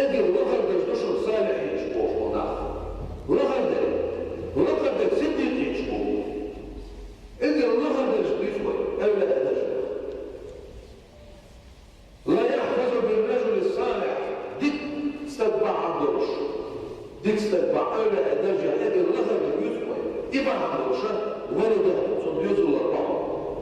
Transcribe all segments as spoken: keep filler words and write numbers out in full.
Эггара лахара даржа ду шуна салихӀинаш боху нах. Лахара даржа. Лахара даржа сиддикъинаш бу. Эггара лахара даржа дуьйцу вай, эвлаяъ даржа. لا يحفظ بالرجل الصالح, дика стаг бахьана долуш. Дика стаг бахьана, эвлаяъ даржехь эггара лахара дуьйцу вай. И бахьана долуш, ولده, цуьнан доьзалш бахьана.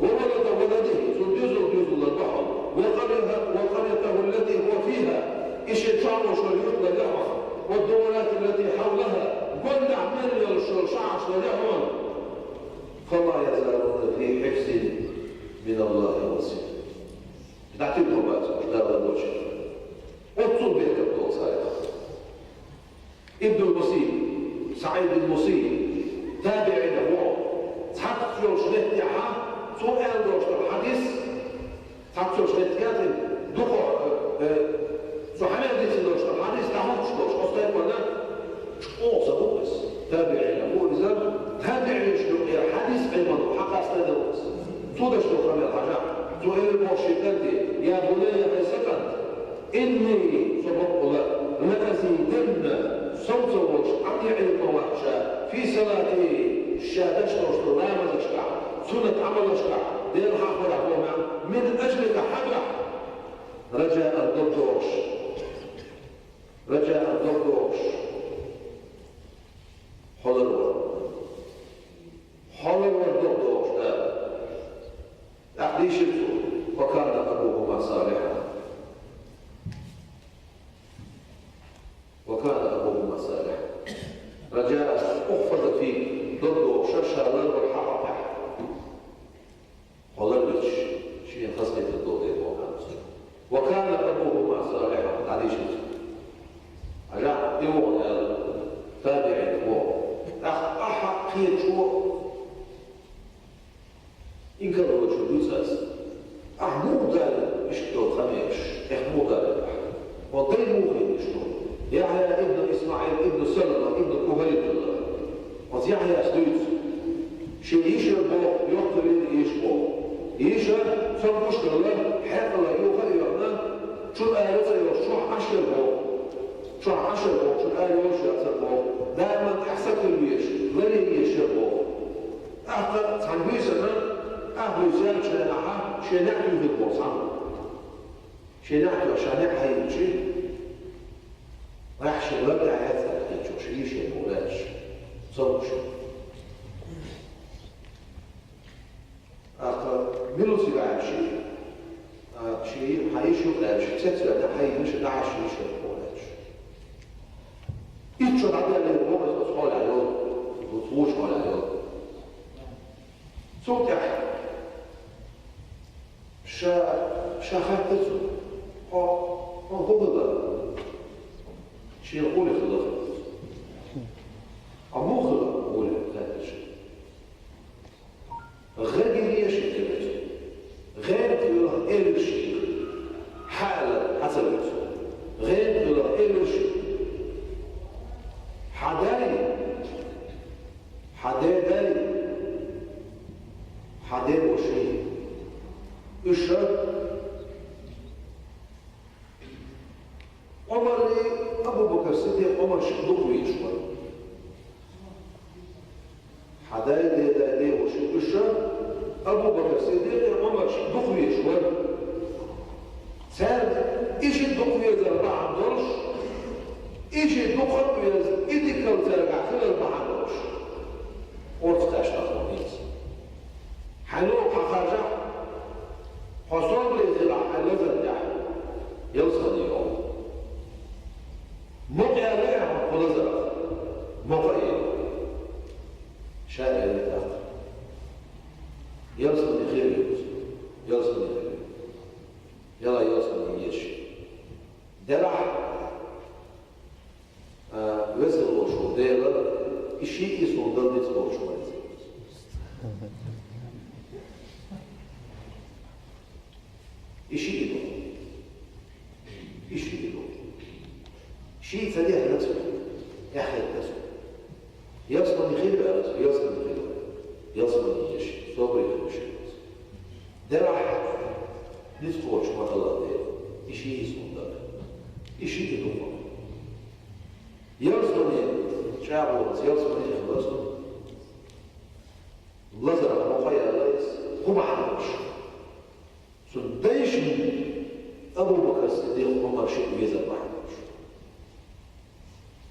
وولد ولده, цуьнан доьзал доьзалш бахьана. وقريته، وقريته التي هو فيها, и шен чохь волуш йолу юрт ларъян хьуна. والدورات التي حولها, гонахь мел йолуш йолу шахьарш ларъян хьуна. فما يزالون في حفظ من الله وصية. ДӀатуьйхира бац уьш Дала ларбочу. Оццул бехкам долу царех. Ибнул Мусаййиб, СаӀид ибн Мусаййиб, табиӀинех ву. Цхьацца йолуш меттехь, цо аьлла долуш долу хьадис, цхьацца йолуш меттехь, дукха, э, э, цо хьанал дийцина долуш долу хьадис, дӀахӀуттуш долуш, оцу тайпана, чӀогӀа ца бу иза. ТабиӀинех ву иза, табиӀинашна юкъера хьадис Ӏилман хьакъастадо иза. Цо деш долу къамел хьажахь, цо элира боху шен кӀанте: يا بني, хӀай сан кӀант, إني, со бакъволу, لأزيدن, со ца волуш Ӏан яа Ӏилма вац ша, في صلاتي, ша деш долуш долу ламазашкахь, суннат Ӏамалашкахь, Дела хьахорехь боху маьӀна, من أجلك, хьан дуьхьа, رجاء, дог дохуш. رجاء, дог дохуш. Хьо ларвар. Хьо ларвар дог дохуш, да. ТӀаккха дийшира цо: وكان أبوهما صالحا. وكان أبوهما صالحا. رجاء أحفظ فيك, дог дохуш, ша ларвар хьан хьокъехь. Хьо ларвича, шена хазахетар долу дела боху цо. وكان أبوهما صالحا, дӀадийшира цо. Хьажахь, и вон аьлла, табиӀин вон. ТӀаккха ахьа кхечо инкарло чу дуьйцу ас. Ахьа муха далийна иштта долу къамелаш? Эхь, муха далийна ахьа? Хьо дай муха хилла иштта? Яхьъя ибн ИсмаӀил ибн Салама ибн Кухайла. Оцу Яхьъяс дуьйцу. Шен йишар боху, йоккхаллина йиша боху. Йиша, цомгуш а хилла, хьекъале юха а йоьхна, чу ара цӀа йолуш, чохь Ӏаш яра боху. Чохь Ӏаш яра боху, чу ара йолуш яцара боху. Даиман тӀехь са хила везаш, ларъян езаш яра боху. ТӀаккха цхьана буьйсанна, ахь буьйсанна чу ара, ахьа шен неӀ туьйхира боху цхьамма. Шен неӀ тоьхна, ша неӀ хьайинчи, ахь шен лар тӀехь яцара хетчо, шен йишина боху лаьтташ, цомгуш. ТӀаккха мила ву цига аьлча, а, шен хьан йиша ю аьлча, цецваьлла, хьайна йиша, дӀахьаьжча йиша боху аьлча. Итт шо дӀадаьллера боху иза оцу хьолехь йолу, оцу вочу хьолехь йолу. Цул тӀаьхьа ша, ша хаьттира цунна: «Хьо, хьо хӀун хилла?» Шена хӀун хилла? «Хьо муха хилла?» Оле хаьттира шена. «ГӀа гире ши», элира цо. «ГӀен кхоьлахь элира ши». Хьаьлла, хьан ца вуьту цо. «ГӀен кхоьлахь элира ши». Хьан дай, хьан ден дай, хьан ден воший. Уьш Ӏумарий, Абу-Бакр Сиддикъ Ӏумар шиъ дукха везаш вара. Хьан дай, ден дай, ден воший, уьш Абу-Бакр Сиддикъ, Ӏумар шиъ дукха везаш вара. Царна и шиъ дукха везар бахьана долуш, и шиъ дукха а веза, и дикалла цаьргахь хилар бахьана долуш. Орца кхаьчна хьо хӀинца. Хьайн лугӀа хьан харжахь, хьо собаре хилахь хьайн лазар тӀехь, ялсамане йогӀу. Мукъа яьлла ахь хьо лазарах, мукъа а йогӀу. Ша элира тӀаккха: «Ялсамане хир ю иза, ялсамане хир ю. Яла ялсамане еза ши. Делахь, а, веза волуш волу Дела, и шиъ а суна дала ницкъ лоцуш ву иза». И шиъ а ду. И шиъ а ду. Шиъ ца дехна цо, эхь хетта цо. Ялсамане хир ю аьлла цо, ялсамане хир ю. Ялсамане еза ши, собаре хир ю ши. Делахь, ницкъ лоцуш ма хилла Дела, и шиъ а суна дала. И шиъ и дукха. Ялсмани чӀагӀо, ялсмани эхь лазу. Лазар хьокха яла иза, хӀун бахьана луш? Цун дайшин Абу Бакр Сиддикъ, Ӏумар шиъ везар бахьана.